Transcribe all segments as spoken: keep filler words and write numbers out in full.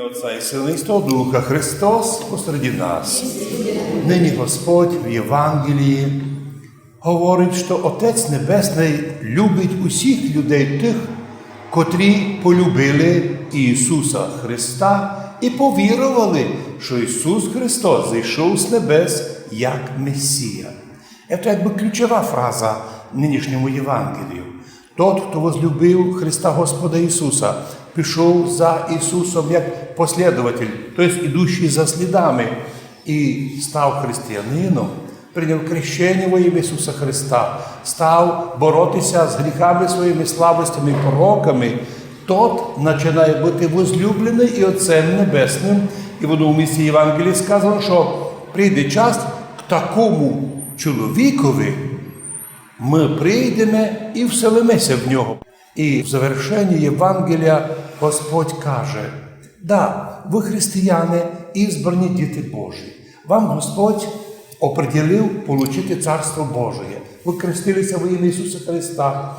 Отця і Сына і Святого Духа. Христос посеред нас. Нині Господь в Євангелії говорить, што Отець Небесный любить усіх людей тых, котрі полюбили Ісуса Христа і повіровали, што Ісус Христос зійшов з небес як Месія. Це якбы ключова фраза нынішньому Євангелію. Тот, хто возлюбив Христа Господа Ісуса, пішов за Ісусом як послідователь, то єсть ідущий за слідами, і став християнином, прийняв крещення во імя Ісуса Христа, став бороти ся з гріхами своїми, слабостями і пороками, тот начинає быти возлюбленый і Отцем Небесным. І в одному місці Євангелія сказано, што прийде час, к такому чоловікови мы прийдеме і вселиме ся в нього. І в завершенні Євангелія Господь каже: Да, вы, християне, избрані діти Божі. Вам Господь определив получити Царство Божоє. Вы крестили ся во імя Ісуса Христа,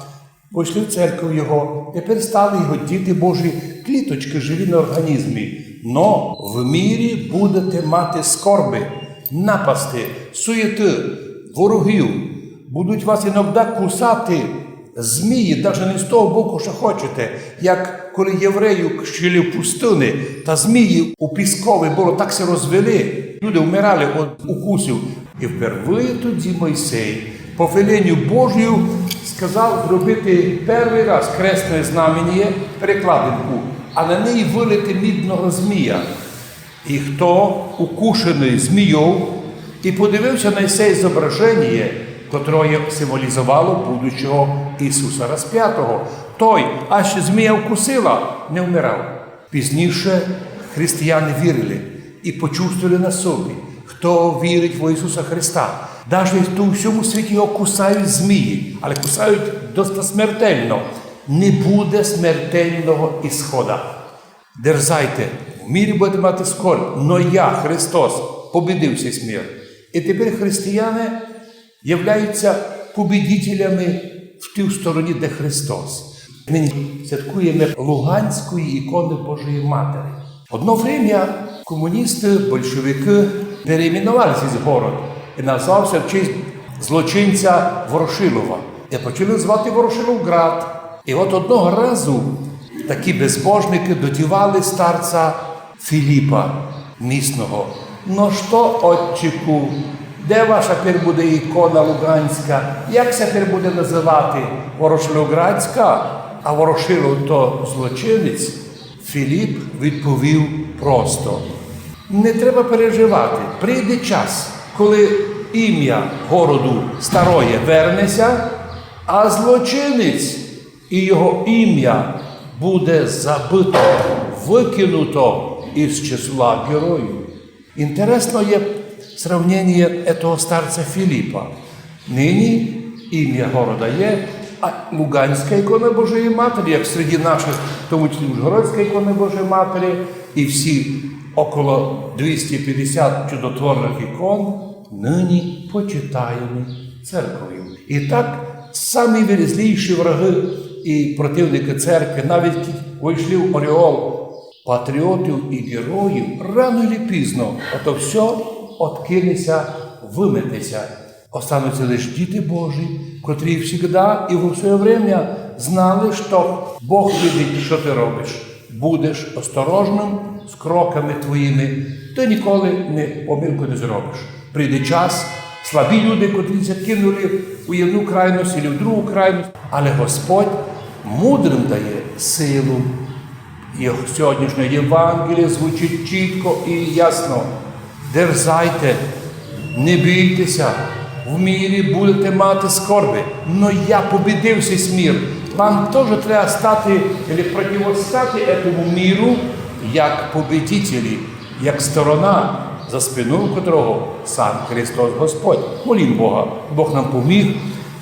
войшли в церкву Його, тепер стали Його діти Божі, кліточкы живі на організмі. Но в мірі будете мати скорби, напасти, суєты, ворогів. Будуть вас иногда кусати змії, даже не з того боку, што хочете, як коли євреїв кущили в пустыни, та змії у піскови было так ся розвели, люди вмирали од укусів. І впервые тоді Мойсей по веленню Божию сказав зробити першый раз крестне знаменіє, перекладинку, а на неї вылити мідного змія. І хто укушеный змійов і подивив ся на сей зображеніє, котроє символізовало будущого Ісуса Розпятого, той, аж змія вкусила, не вмирав. Пізніше християни вірили і почувствовали на собі, хто вірить во Ісуса Христа. Даже то у всьому світі його кусають змії, але кусають доста смертельно. Не буде смертельного ісхода. Дерзайте, в мірі будете мати скорбь, но я, Христос, побідив сей смерть. І тепер християни являються побідителями в тій стороні, де Христос. Нині святкуєме Луганської ікони Божої Матері. Одно время комуністы, большевикы перейменовали сей город і назвав ся в честь злочинця Ворошилова. І почали звати Ворошиловград. І от одного разу такі безбожникы додівали старця Філіпа місного: «Но што, отчику, де ваша тепер буде ікона луганська? Як ся тепер буде називати? Ворошиловградська? А Ворошилов то злочинець?» Філіп відповів просто: «Не треба переживати. Прийде час, коли імя городу староє верне ся, а злочинець і його імя буде забыто, выкинуто із числа героїв». Інтересно є сравненіє етого старця Філіпа. Нині імя города є, а Луганська ікона Божої Матері, як серед наших, в тому числі Ужгородська ікона Божої Матері, і всі около двісті пятдесят чудотворных ікон нині почитаємі церков'ю. І так самі злійші враги і противники церкви, навіть войшли в ореол патріотів і героїв, рано или пізно ото всьо откине ся, вымете ся. Остануться лиш діти Божі, котрі всегда і в своє время знали, што Бог видить, што ты робиш. Будеш осторожным з кроками твоїми, ты ніколи не, помилку не зробиш. Прийде час, слабі люди, котрі ся кинули у одну крайность или в другу крайность, але Господь мудрым дає силу. І сьогоднішнє Євангеліє звучить чітко і ясно: «Дерзайте, не бійте ся, в мірі будете мати скорби, но я побідив сей смерть». Вам тоже треба стати или противостати этому міру як побідителі, як сторона, за спиною котрого сам Христос Господь. Молім Бога, Бог нам поміг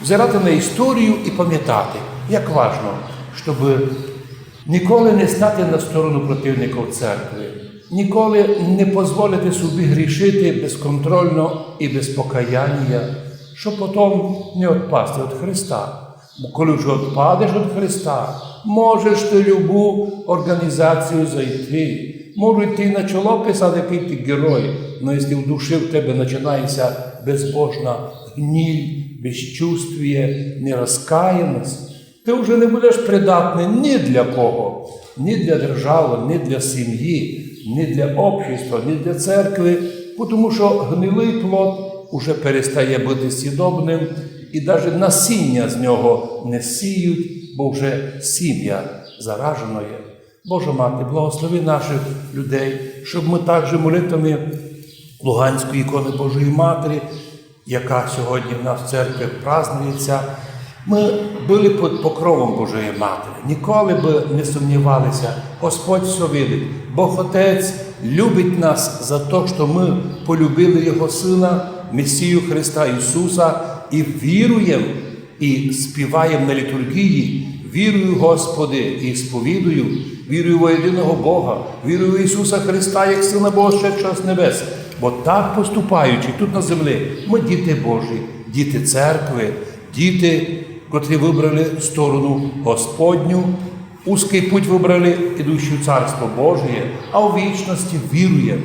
взирати на історію і памятати, як важно, щоб ніколи не стати на сторону противників церкви, ніколи не позволити собі грішити безконтрольно і без покаяння, щоб потом не отпасти від Христа. Бо коли вже відпадеш від Христа, можеш ти любу організацію зайти. Можуть ти на чоло писати, який ти герой, але якщо в душі в тебе починається безбожна гніль, безчувствіє, нерозкаяність, ти вже не будеш придатний ні для кого, ні для держави, ні для сім'ї, ні для общества, ні для церкви, тому що гнилий плод уже перестає бути сідобним, і навіть насіння з нього не сіють, бо вже сім'я заражена є. Божа Мати, благослови наших людей, щоб ми також молитвами Луганської ікони Божої Матері, яка сьогодні в нас в церкві празднується, ми були під покровом Божої Матері. Ніколи би не сумнівалися, Господь все видить. Бог Отець любить нас за те, що ми полюбили Його Сина, Месію Христа Ісуса, і віруємо, і співаємо на літургії: «Вірую, Господи, і сповідую, вірую во єдиного Бога, вірую в Ісуса Христа, як Сина Божого, сшедшого з небес». Бо так поступаючи тут на землі, ми діти Божі, діти церкви, діти, котрі вибрали сторону Господню, узкий путь вибрали, ідучи в Царство Божіє, а у вічності вірує,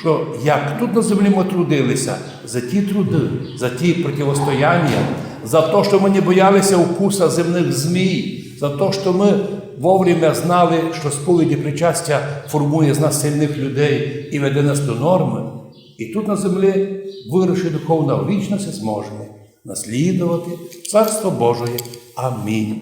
що як тут на землі ми трудилися за ті труди, за ті противостояння, за те, що ми не боялися укуса земних змій, за те, що ми вовремя знали, що сповідь і причастя формує з нас сильних людей і веде нас до норми. І тут на землі вирощує духовна вічність, і зможемо наслідувати Царство Божоє. Амінь.